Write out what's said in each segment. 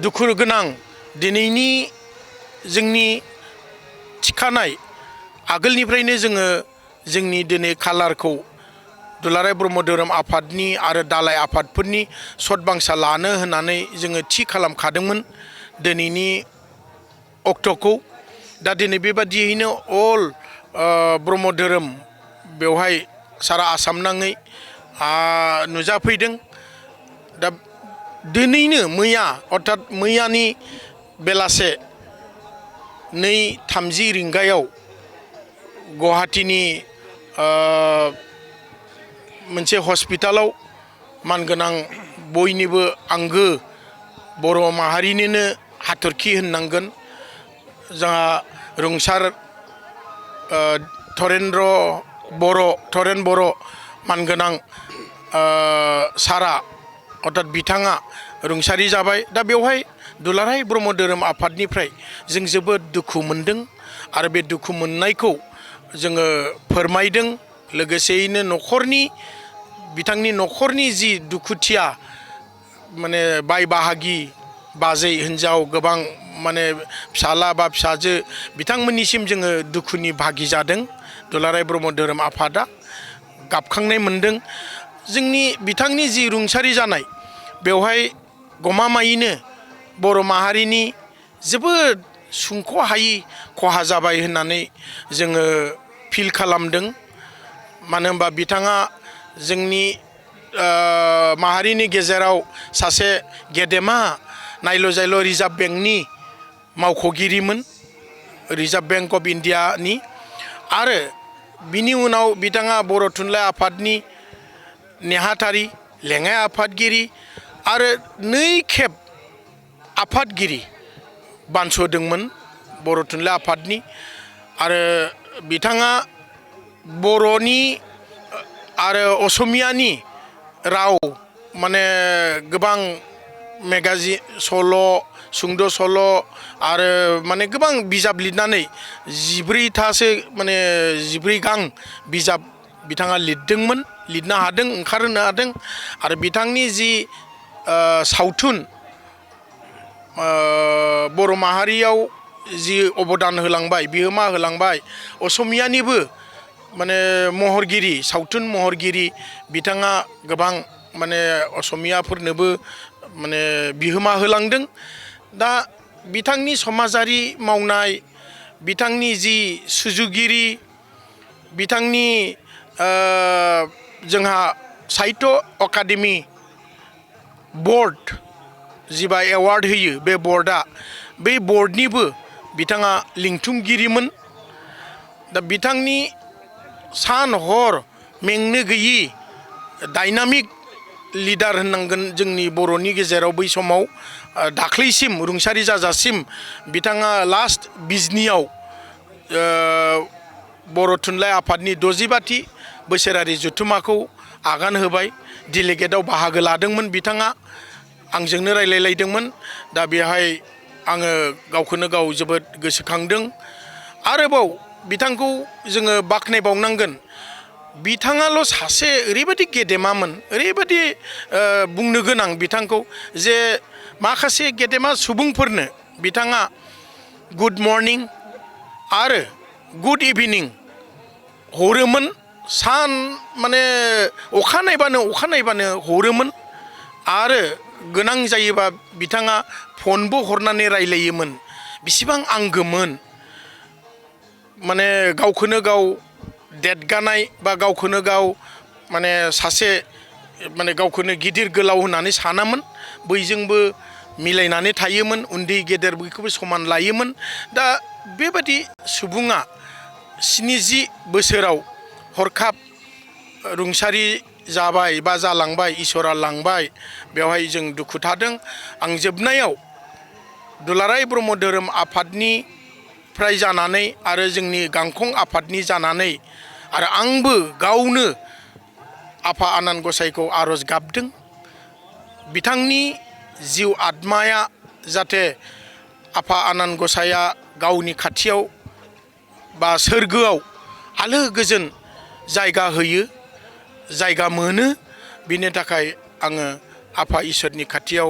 दुखु गोनां दिनैनि जोंनि थिखानाय आगोलनिफ्रायनो जोङो जोंनि दिनै कालारखौ दुलाराय ब्रह्म धोरोम आफादनि आरो दालाय आफादफोरनि सतबांसा लानो होननानै जोङो थि खालामखादोंमोन दिनैनि अक्ट'खौ। दा दिनै बेबादियैनो अल ब्रह्म धोरोम बेवहाय सारा आसाम नाङै नुजाफैदों। दा दिनैनो मैया अर्थात मैयानि बेलासे 2:30 रिंगायाव गुवाहाटीनि मोनसे हस्पिटालाव मानगोनां बयनिबो आंगो बर' माहारिनिनो हाथरखि होननांगोन जोंहा रुंसार थरेन बर' मानगोनां सारा अर्थात बिथाङा रुंसारि जाबाय। दा बेवहाय दुलाराय ब्रह्म धोरोम आफादनिफ्राय जों जोबोद दुखु मोनदों आरो बे दुखु मोननायखौ जोङो फोरमायदों। लोगोसेयैनो बिथांनि न'खरनि जि दुखुथिया माने बाय बाहागि बाजै हिन्जाव गोबां माने फिसाला बा फिसाजो बिथांमोननिसिम जोङो दुखुनि भागि जादों। दुलाराय ब्रह्म धोरोम आफादा गाबखांनाय मोनदों। बिथांनि जि रुंसारि जानाय बेवहाय गमामायैनो बर' माहारिनि जोबोद सुंख'हायि खहा जाबाय होननानै जोङो फिल खालामदों। मानो होनबा बिथाङा जोंनि माहारिनि गेजेराव सासे गेदेमा नायल' जायल' रिजार्भ बेंकनि मावख'गिरिमोन, रिजार्भ बेंक अफ इन्डियानि। आरो बिनि उनाव बिथाङा बर' थुनलाइ आफादनि नेहाथारि, लेङाइ आफादगिरि आरो 2 खेब आफादगिरि बानस'दोंमोन बर' थुनलाइ आफादनि। आरो बिथाङा बर'नि आरो असमियानि राव माने गोबां मेगाजिन सल' सुंद' सल' आरो माने गोबां बिजाब लिरनानै 14थासो माने 14 गां बिजाब बिथाङा लिरनो हादों, ओंखारहोनो हादों। आरो बिथांनि जि सावथुन बर' माहारियाव जि अबदान होलांबाय, बिहोमा होलांबाय, असमियानिबो माने सावथुन महरगिरि बिथाङा गोबां माने असमियाफोरनोबो माने बिहोमा होलांदों। दा बिथांनि समाजारि मावनाय, बिथांनि जि सुजुगिरि, बिथांनि जोंहा साहित्य अकादेमि बर्ड जिबा एवार्ड होयो, बे बर्डआ बै बर्डनिबो बिथाङा लिंथुमगिरिमोन। दा बिथांनि सान हर मेंनो गैयि डाइनामिक लिडार होननांगोन जोंनि बर'नि गेजेराव। बै समाव दाख्लैसिम रुंसारि जाजासिम बिथाङा लास्ट बिजनियाव बर' थुनलाइ आफादनि 65थि बोसोरारि जथुम्माखौ आगान होबाय। डेलिगेटआव बाहागो लादोंमोन बिथाङा, आंजोंनो रायलायलायदोंमोन। दा बेहाय आङो गावखौनो गाव जोबोद गोसोखांदों। आरोबाव बिथांखौ जोङो बाख्नायबावनांगोन। बिथाङाल' सासे ओरैबायदि गेदेमामोन, ओरैबायदि बुंनो गोनां बिथांखौ, जे माखासे गेदेमा सुबुंफोरनो बिथाङा गुड मर्निं आरो गुड इभिनिं हरोमोन। माने अखा नायबानो हरोमोन। आरो गोनां जायोबा बिथाङा फनबो हरनानै रायलायोमोन। बिसिबां आंगोमोन, माने गावखौनो गाव देदगानाय बा गावखौनो गाव माने सासे माने गावखौनो गिदिर गोलाव होननानै सानामोन। बयजोंबो मिलायनानै थायोमोन, उन्दै गेदेर बयखौबो समान लायोमोन। दा बेबादि सुबुङा 70 बोसोराव हरखाब रुंसारि जाबाय बा जालांबाय, इसोरा लांबाय। बेवहाय जों दुखु थादों। आं जोबनायाव दुलाराय ब्रह्म धोरोम आफादनिफ्राय जानानै आरो जोंनि गांखं आफादनि जानानै आरो आंबो गावनो आफा आनान गसाइखौ आर'ज गाबदों, बिथांनि जिउ आत्माया जाहाथे आफा आनान गसाइया गावनि खाथियाव बा सोरगोआव आलो गोजोन जायगा होयो, जायगा मोनो। बिनि थाखाय आङो आफा इसोरनि खाथियाव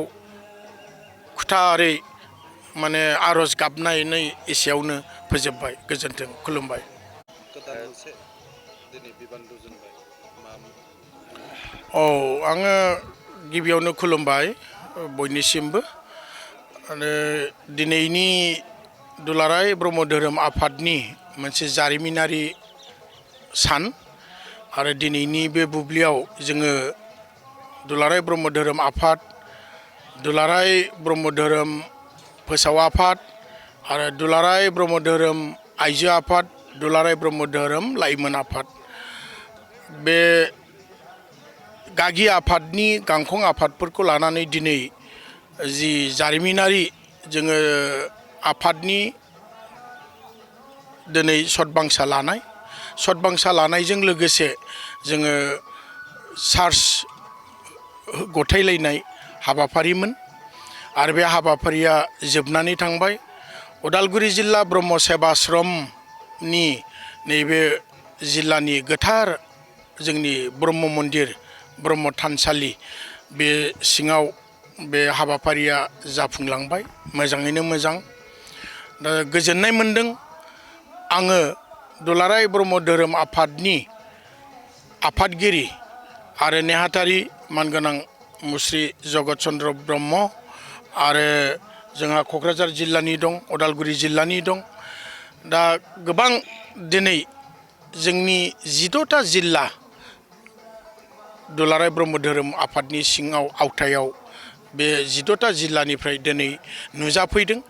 खुथारै माने आर'ज गाबनानै एसेयावनो फोजोबबाय। गोजोन्थों, खुलुमबाय। औ, आङो गिबियावनो खुलुमबाय बयनिसिमबो। आरो दिनैनि दुलाराय ब्रह्म धोरोम आफादनि मोनसे जारिमिनारि सान आरो दिनैनि बे बुब्लियाव जोङो दुलाराय ब्रह्म धोरोम आफाद, दुलाराय ब्रह्म धोरोम फोसाव आफाद आरो दुलाराय ब्रह्म धोरोम आइजो आफाद, दुलाराय ब्रह्म धोरोम लाइमोन आफाद, बे गागि आफादनि गांखं आफादफोरखौ लानानै दिनै जि जारिमिनारि जोङो आफादनि दिनै सतबांसा लानायजों लोगोसे जोङो चार्च गथायलायनाय हाबाफारिमोन आरो बे हाबाफारिया जोबनानै थांबाय। उदालगुरि जिल्ला ब्रह्म सेबाश्रमनि नैबे जिल्लानि गोथार जोंनि ब्रह्म मन्दिर, ब्रह्म थानसालि बे सिङाव बे हाबाफारिया जाफुंलांबाय मोजाङैनो मोजां। दा गोजोननाय मोन्दों आङो दुलाराय ब्रह्म धोरोम आफादनि आफादगिरि आरो नेहाथारि मानगोनां मुस्रि जगत चन्द्र ब्रह्म आरो जोंहा क'क्राझार जिल्लानि दं, उदालगुरि जिल्लानि दं। दा गोबां दिनै जोंनि 14टा जिल्ला दुलाराय ब्रह्म धोरोम आफादनि सिङाव आवथायाव बे 14टा जिल्लानिफ्राय दिनै नुजाफैदों।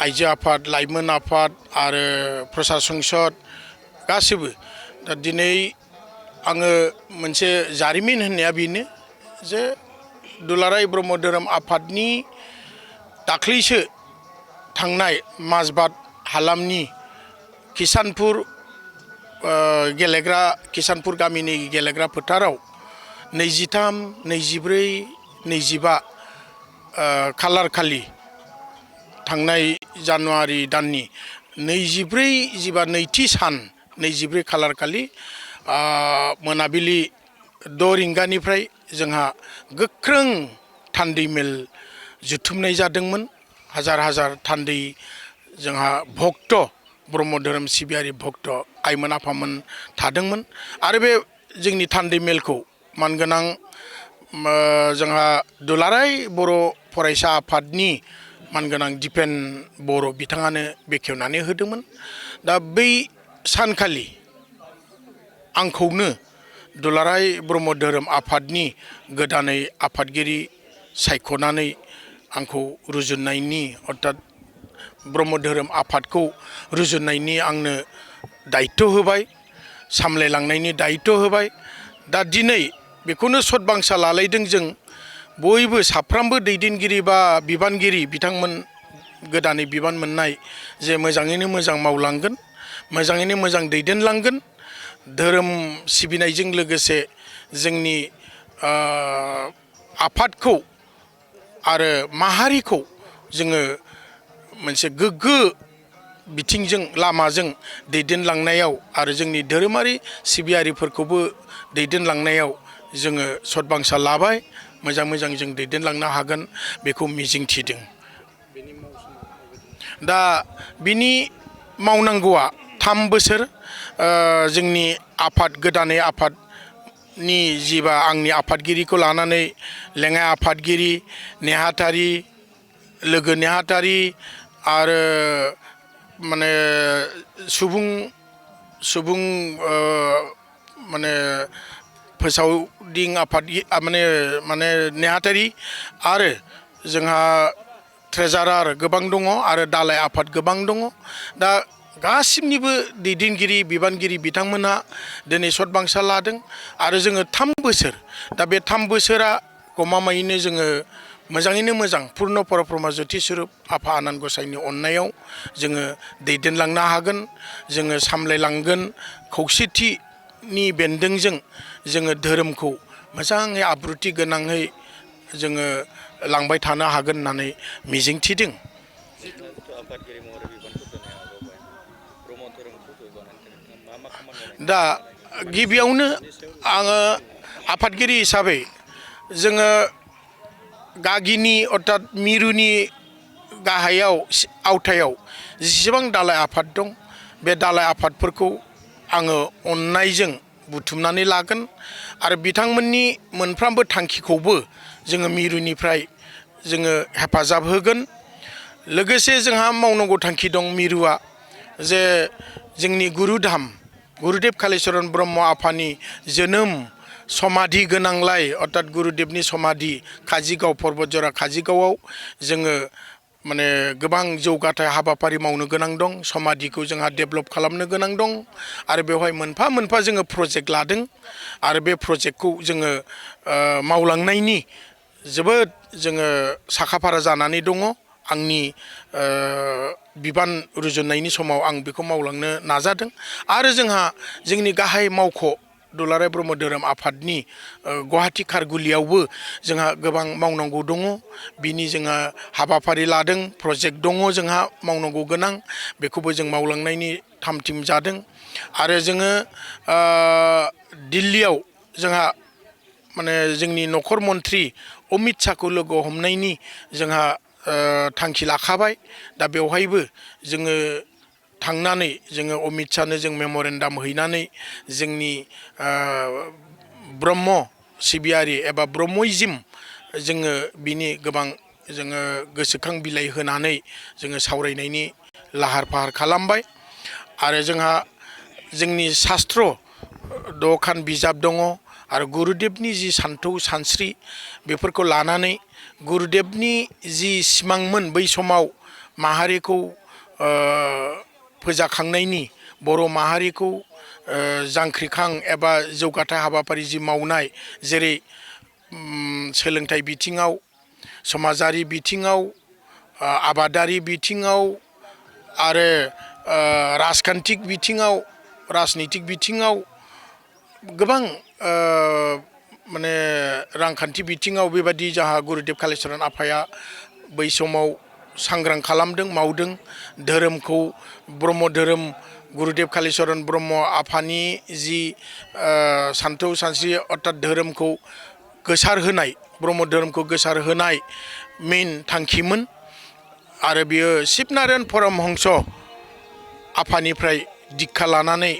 आइजो आफाद, लाइमोन आफाद आरो प्रसा संसद गासिबो। दा दिनै आङो मोनसे जारिमिन होननाया बेनो जे दुलाराय ब्रह्म धोरोम आफादनि दाख्लैसो थांनाय माजबाद हालामनि किसानपुर किसानपुर गामिनि गेलेग्रा फोथाराव 23, 24, 25 खालार खालि थांनाय जानुवारि दाननि 24 नैथि सान 24 खालार खालि मोनाबिलि 6 रिंगानिफ्राय जोंहा गोख्रों थान्दै मेल जुथुमनाय जादोंमोन। हाजार हाजार थान्दै जोंहा भक्त ब्रह्म धोरोम सिबियारि भक्त आइमोन आफामोन थादोंमोन आरो बे जोंनि थान्दै मेलखौ मानगोनां जोंहा दुलाराय बर' फरायसा आफादनि मानगोनां दिपेन बर' बिथाङानो बेखेवनानै होदोंमोन। दा बै सानखालि आंखौनो दुलाराय ब्रह्म धोरोम आफादनि गोदानै आफादगिरि सायख'नानै आंखौ रुजुननायनि अर्थात ब्रह्म धोरोम आफादखौ रुजुननायनि आंनो दायित्व होबाय, सामलायलांनायनि दायित्व होबाय। दा दिनै बेखौनो सतबांसा लालायदों जों बयबो साफ्रोमबो दैदेनगिरि बा बिबानगिरि बिथांमोन गोदानै बिबान मोननाय जे मोजाङैनो मोजां मावलांगोन, मोजाङैनो मोजां दैदेनलांगोन। धोरोम सिबिनायजों लोगोसे जोंनि आफादखौ आरो माहारिखौ जोङो मोनसे गोग्गो बिथिंजों लामाजों दैदेनलांनायाव आरो जोंनि धोरोमारि सिबियारिफोरखौबो दैदेनलांनायाव जोङो सतबांसा लाबाय। मोजां मोजां जों दैदेनलांनो हागोन बेखौ मिजिंथिदों। दा बिनि मावनांगौआ 3 बोसोर जोंनि आफाद गोदानै आफादनि जिबा आंनि आफादगिरिखौ लानानै लेङाइ आफादगिरि, नेहाथारि, लोगो नेहाथारि आरो माने सुबुं माने फोसावदिं आफादगिरि माने नेहाथारि आरो जोंहा ट्रेजारार गोबां दङ आरो दालाइ आफाद गोबां दङ। दा गासिबनिबो दैदेनगिरि बिबानगिरि बिथांमोनहा दिनै सतबांसा लादों आरो जोङो 3 बोसोर दा बे 3 बोसोरा गमामायैनो जोङो मोजाङैनो मोजां पुर्न परब्रह्म ज्योति स्वरुप आफा आनान गसाइनि अननायाव जोङो दैदेनलांनो हागोन, जोङो सामलायलांगोन। खौसेथिनि बेन्दोंजों जोङो धोरोमखौ मोजाङै आब्रुथि गोनाङै जोङो लांबाय थानो हागोन होननानै मिजिंथिदों। दा गिबियावनो आङो आफादगिरि हिसाबै जोङो गागिनि अर्थात मिरुनि गाहायाव आवथायाव जेसेबां दालाय आफाद दं बे दालाय आफादफोरखौ आङो अननायजों बुथुमनानै लागोन आरो बिथांमोननि मोनफ्रोमबो थांखिखौबो जोङो मिरुनिफ्राय जोङो हेफाजाब होगोन। लोगोसे जोंहा मावनांगौ थांखि दं मिरुआ जे जोंनि गुरुधाम गुरुदेब कालिचरन ब्रह्म आफानि जोनोम समाधि गोनांलाय अर्थात गुरुदेबनि समाधि काजिगाव पर्बतजरा काजिगावआव जोङो माने गोबां जौगाथाय हाबाफारि मावनो गोनां दं। समाधिखौ जोंहा डेभेलप खालामनो गोनां दं आरो बेवहाय मोनफा मोनफा जोङो प्रजेक्ट लादों आरो बे प्रजेक्टखौ जोङो मावलांनायनि जोबोद जोङो साखाफारा जानानै दङ। आंनि बिबान रुजुननायनि समाव आं बेखौ मावलांनो नाजादों आरो जोंहा जोंनि गाहाय मावख' दुलाराय ब्रह्म धोरोम आफादनि गुवाहाटी खारगुलियावबो जोंहा गोबां मावनांगौ दङ। बिनि जोंहा हाबाफारि लादों प्रजेक्ट दङ जोंहा मावनांगौ गोनां बेखौबो जों मावलांनायनि थामथिम जादों आरो जोङो दिल्लीयाव जोंहा माने जोंनि नखर मन्त्रि अमित शाहखौ लोगो हमनायनि जोंहा थांखि लाखाबाय। दा बेवहायबो जोङो थांनानै जोङो अमित शाहनो जों मेम'रेन्डाम हैनानै जोंनि ब्रह्म सिबियारि एबा ब्रह्मइजिम जोङो बिनि गोबां जोङो गोसोखां बिलाइ होनानै जोङो सावरायनायनि लाहार फाहार खालामबाय आरो जोंहा जोंनि शास्त्र दखान बिजाब दङ आरो गुरुदेबनि जि सान्थौ सानस्रि बेफोरखौ लानानै गुरुदेबनि जि सिमांमोन बै समाव माहारिखौ फोजाखांनायनि बर' माहारिखौ जांख्रिखां एबा जौगाथाय हाबाफारि जि मावनाय जेरै सोलोंथाइ बिथिङाव समाजारि बिथिङाव आबादारि बिथिङाव आरो राजखान्थिक बिथिङाव राजनितिक बिथिङाव गोबां माने रांखान्थि बिथिङाव बेबादि जाहा गुरुदेब कालिचरन आफाया बै समाव सांग्रां खालामदों मावदों। धोरोमखौ ब्रह्म धोरोम गुरुदेब कालिचरन ब्रह्म आफानि जि सान्थौ सानस्रि अर्थात धोरोमखौ गोसार होनाय ब्रह्म धोरोमखौ गोसार होनाय मेइन थांखिमोन आरो बियो शिबनारायण परमहंस आफानिफ्राय दिक्षा लानानै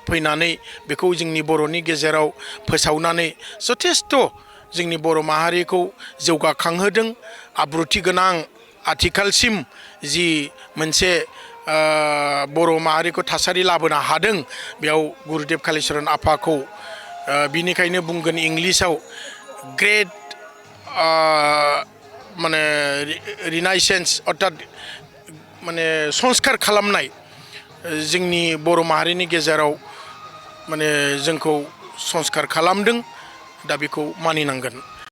फैनानै बेखौ जोंनि बर'नि गेजेराव फोसावनानै जथेस्थ' जोंनि बर' माहारिखौ जौगाखांहोदों। आब्रुथि गोनां आथिखालसिम जि मोनसे बर' माहारिखौ थासारि लाबोनो हादों बेयाव गुरुदेब कालिचरन आफाखौ बिनिखायनो बुंगोन इंलिसाव ग्रेट माने रिनाइसेन्स अर्थात माने संस्कार खालामनाय जोंनि बर' माहारिनि गेजेराव माने जोंखौ संस्कार खालामदों। दा बेखौ मानिनांगोन।